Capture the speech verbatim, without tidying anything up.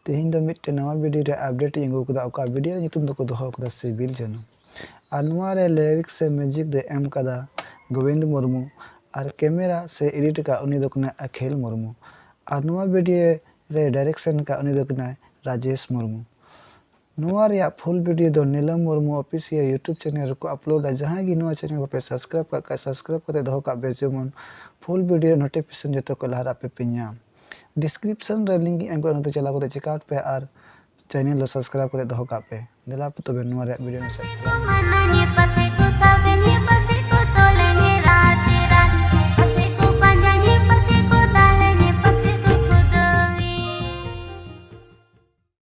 ᱛᱮᱦᱮᱧ ᱫᱚ ᱢᱤᱫᱴᱮᱱ ᱱᱟᱣᱟ ᱵᱷᱤᱰᱤᱭᱳ ᱨᱮ ᱟᱯᱰᱮᱴ ᱤᱧ ᱟᱹᱜᱩ ᱠᱟᱫᱟ, ᱚᱠᱟ ᱵᱷᱤᱰᱤᱭᱳ ᱨᱮ ᱧᱩᱛᱩᱢ ᱫᱚᱠᱚ ᱫᱚᱦᱚ ᱠᱟᱫᱟ ᱥᱤᱵᱤᱞ ᱡᱚᱱᱚᱢ᱾ ᱟᱨ ᱱᱚᱣᱟ ᱨᱮ ᱞᱤᱨᱤᱠᱥ ᱥᱮ ᱢᱤᱣᱡᱤᱠ ᱫᱚᱭ ᱮᱢ ᱠᱟᱫᱟ ᱜᱳᱵᱤᱱᱫ ᱢᱩᱨᱢᱩ, ᱟᱨ ᱠᱮᱢᱮᱨᱟ ᱥᱮ ᱮᱰᱤᱴ ᱟᱠᱟᱫ ᱩᱱᱤ ᱫᱚ ᱠᱟᱱᱟᱭ ᱟᱠᱷᱤᱞ ᱢᱩᱨᱢᱩ, ᱟᱨ ᱱᱚᱣᱟ ᱵᱷᱤᱰᱤᱭᱳ ᱨᱮ ᱰᱟᱭᱨᱮᱠᱥᱚᱱ ᱟᱠᱟᱫ ᱩᱱᱤ ᱫᱚ ᱠᱟᱱᱟᱭ ᱨᱟᱡᱮᱥ ᱢᱩᱨᱢᱩ᱾ ᱱᱚᱣᱟ ᱨᱮᱭᱟᱜ ᱯᱷᱩᱞ ᱵᱷᱤᱰᱤᱭᱳ ᱫᱚ ᱱᱤᱞᱚᱢ ᱢᱩᱨᱢᱩ ᱚᱯᱷᱤᱥᱤᱭᱟᱞ ᱭᱩᱴᱩᱵᱽ ᱪᱮᱱᱮᱞ ᱨᱮᱠᱚ ᱟᱯᱞᱳᱰᱟ᱾ ᱡᱟᱦᱟᱸᱭ ᱜᱮ ᱱᱚᱣᱟ ᱪᱮᱱᱮᱞ ᱵᱟᱯᱮ ᱥᱟᱵᱥᱠᱨᱟᱭᱤᱵ ᱠᱟᱜ ᱠᱷᱟᱡ, ᱥᱟᱵᱥᱠᱨᱟᱭᱤᱵ ᱠᱟᱛᱮ ᱫᱚᱦᱚ ᱠᱟᱜ ᱯᱮ, ᱡᱮᱢᱚᱱ ᱯᱷᱩᱞ ᱵᱷᱤᱰᱤᱭᱳ ᱱᱳᱴᱤᱯᱷᱤᱠᱮᱥᱚᱱ ᱡᱚᱛᱚ ᱠᱷᱚᱱ ᱞᱟᱦᱟ ᱨᱮ ᱟᱯᱮ ᱯᱮ ᱧᱟᱢ᱾ ᱰᱤᱥᱠᱨᱤᱯᱥᱚᱱ ᱨᱮ ᱞᱤᱝᱠ ᱤᱧ ᱮᱢ ᱠᱟᱜᱼᱟ, ᱚᱱᱟ ᱛᱮ ᱪᱟᱞᱟᱣ ᱠᱟᱛᱮ ᱪᱮᱠ ᱟᱣᱩᱴ ᱯᱮ ᱟᱨ ᱪᱮᱱᱮᱞ ᱫᱚ ᱥᱟᱵᱥᱠᱨᱟᱭᱤᱵ ᱠᱟᱛᱮ ᱫᱚᱦᱚ ᱠᱟᱜ ᱯᱮ᱾ ᱫᱮᱞᱟ ᱛᱚᱵᱮ ᱱᱚᱣᱟ ᱨᱮᱭᱟᱜ ᱵᱷᱤᱰᱤᱭᱳ ᱥᱮᱫ ᱪᱟᱞᱟᱜ᱾